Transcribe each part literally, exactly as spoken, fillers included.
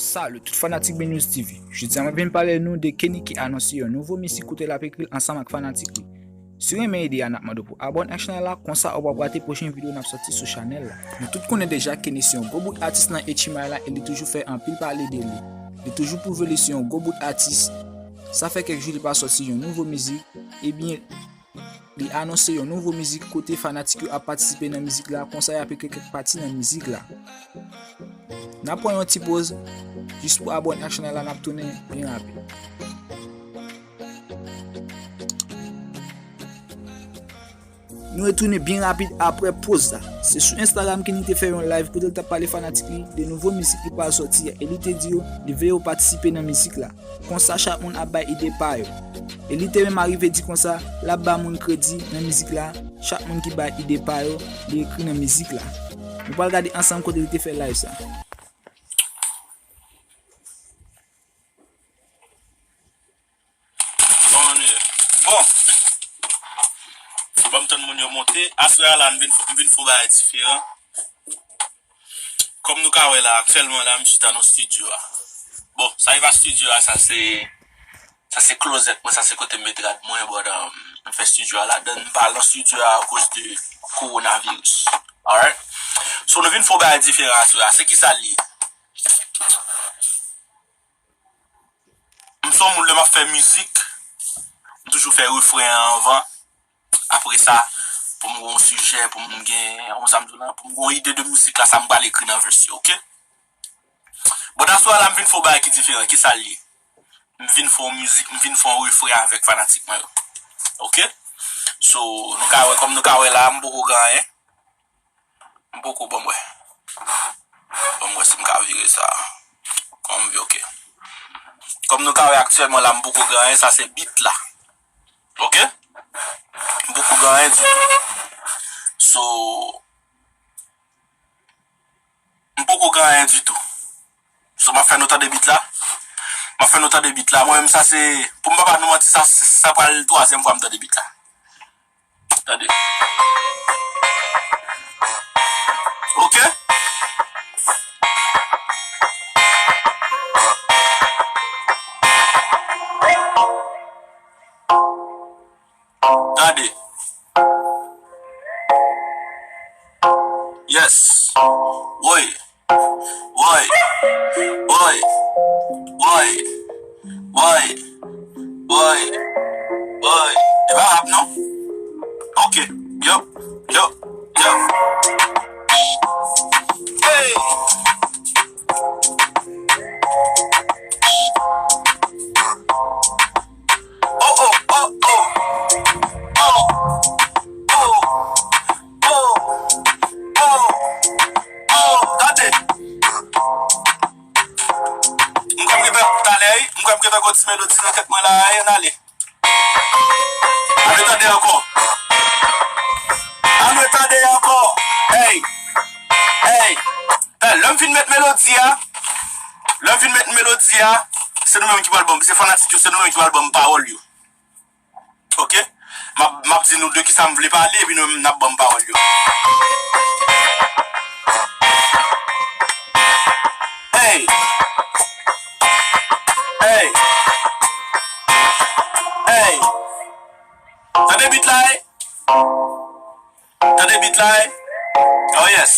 Salut tout fanatik Bnews T V. Jodi a mwen vin pale nou de Kenny ki anonse yon nouvo mizik kote l ap ekri l ansanm ak fanatik li. Si w renmen ide a, n ap mande w pou abòne ak chanèl la, konsa w p ap rate pwochen videyo n ap sòti sou chanèl la. Nou tout konnen deja Kenny se yon gwo bout atis nan H M I la e li toujou fè anpil pale de li. Li toujou pwouve li se yon gwo bout atis. Sa fè kèk jou li pa sòti yon nouvo mizik. Ebyen, li anonse yon nouvo mizik kote fanatik yo ap patisipe nan mizik la, konsa y ap ekri kèk pati nan mizik la. N ap pran yon ti poz, jis pou abòne ak chanèl la, n ap tounen byen rapid. Nou retounen byen rapid apre poz la. Se sou Instagram Kenny te fè yon live kote l t ap pale fanatik li de nouvo mizik li pral sòti a, e li te di yo li vle yo patisipe nan mizik la. Konsa chak moun ap bay ide pa yo. E li te menm arive di konsa, l ap ba moun kredi nan mizik la, chak moun ki bay ide pa yo, li ekri nan mizik la. Nou pral gade ansanm kote li te fè live sa. Bon, nou ye. Bon. Ban m tann moun yo monte. Aswè a la, m vin, m vin fè yon bagay diferan. Kòm nou ka wè la, aktyèlman la, m chita nan estidyo a. Bon, sa e pa estidyo a, sa se, sa se klozèt mwen, sa se kote m met rad mwen, but, um, m fè estidyo a ladann, m pa al nan estidyo a akoz de kowonaviris. Alright? So, nou vin fè yon bagay diferan aswè a. Se kisa l ye? M se yon moun, lè m ap fè mizik, m toujou fè refren an anvan. Apre sa, pou m gen yon sijè, pou m gen, yon sa m di w la, pou m gen yon ide de mizik la, sa m pral ekri nan verse yo, oke? But aswè a la, m vin fè yon bagay ki diferan. Kisa l ye? M vin fè yon mizik, m vin fè yon refren avèk fanatik mwen yo. Oke? So, nou ka wè, kòm nou ka wè la, m poko gen anyen. M poko, ban m wè. Ban m wè si m ka vire sa. Kòm, oke. Kòm nou ka wè aktyèlman la, m poko gen anyen, sa se beat la. Oke? M poko gen anyen ditou. So, m poko gen anyen ditou. So, m ap fè nou tande beat la. M ap fè nou tande beat la. Mwen menm, sa se, pou m pa ba nou manti, sa, sa pral twazyèm fwa m tande beat la. Tande. Oke? Tande. Yes. Woy. Woy. Woy. Woy. Woy. Woy. Woy. E pa rap non. Oke. Yo. Yo. Yo. Hey. Oh, oh, oh, oh. Oh. Oh. Oh. Oh. Oh. Gade. M kwè m gentan talè, wi. M kwè m gentan gon ti melodi nan tèt mwen la, wi. Ann ale. Ann retande ankò. Ann retande ankò. Hey. Hey. Hey, lè m fin met melodi a, lè m fin met melodi a, se nou menm ki pral ban m, se fanatik yo, se nou menm ki pral ban m pawòl yo. Oke? M ap, m ap di nou de kisa m vle pale, epi nou menm n ap ban m pawòl yo. Hey! Hey! Hey! Tande beat la, eh? Tande beat la, eh? Oh yes.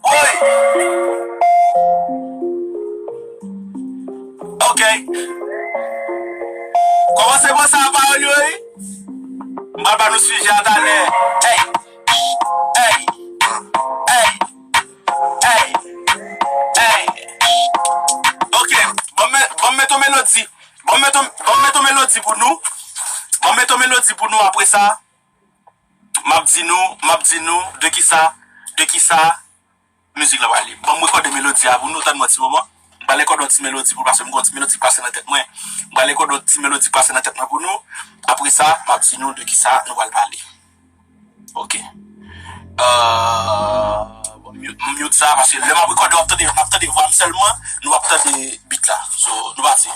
Woy! Ok. Kòmanse panse a pawòl yo, wi. M pral ba nou sijè a talè. Hey! Hey! Hey! Hey! Hey! Ok. Ban m, ban m met yon melodi. Ban m met yon, ban m met yon melodi pou nou. Ban m met yon melodi pou nou apre sa. M ap di nou, m ap di nou de kisa, de kisa mizik la pale. Ban m rekòde melodi a pou nou, tann mwen ti moman. M pral rekòde yon ti melodi pou, paske m gen yon ti melodi k pase nan tèt mwen. M pral rekòde yon ti melodi k pase nan tèt mwen pou nou. Apre sa, m ap di nou de kisa nou pral pale. Ok. Euh, bon, m mute, m mute sa, paske lè m ap rekòde, w ap tande, m ap tande vwa m sèlman, nou ap tande beat la. So, nou pati.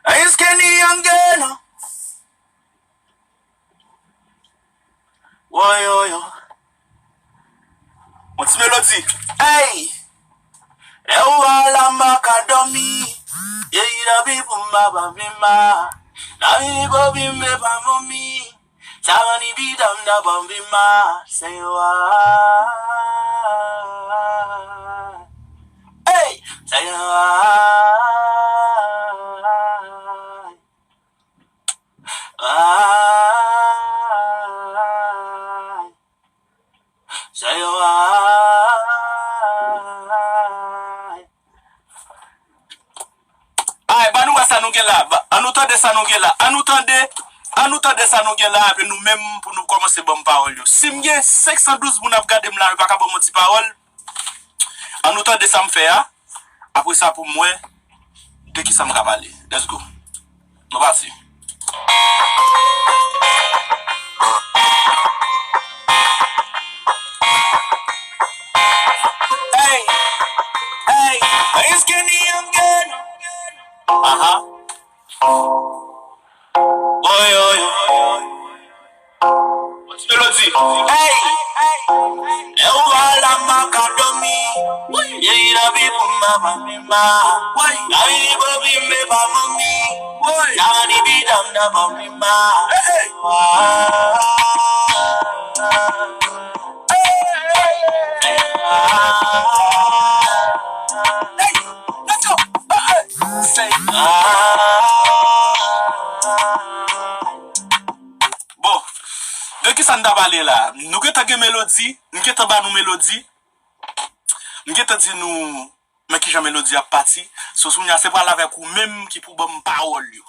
Hey, it's Ti melodi. Hey! Lè ou pa la m pa ka dòmi. Ye yi dòmi pou m pa pa vin ma. Dòmi pou vin me pa vomi. Sa vani bidam da bòm vin ma. Say why? Hey! Say why? Why? Say why? Ay, ba nou wè sa nou gen la. Ba, an nou tande sa nou gen la. An nou tande, an nou tande sa nou gen la, epi nou menm pou nou kòmanse ban m pawòl yo. Si m gen senk san douz moun ap gade m la, yo pa ka ban m yon ti pawòl. An nou tande sa m fè a. Apre sa, pou m wè de kisa m ka pale. Let's go. Nou pati. Hey, hey, it's Kenny again. Aha. Oy, oy, oy. Ti melodi. Hey! Lè ou pa la m pa ka dòmi. Ye yi dòmi pou m pa pa vin ma. La vini pou vin me pa vomi. La vini bidam da pa vin ma. Hey, hey. Hey, let's go. Hey, hey. Say, ah. Bon, de kisa n ta pale la? Nou gentan gen melodi, m gentan ba nou melodi. M gentan di nou men kijan melodi ap pati. So, kounye a se pral avèk ou menm ki pou ban m pawòl yo.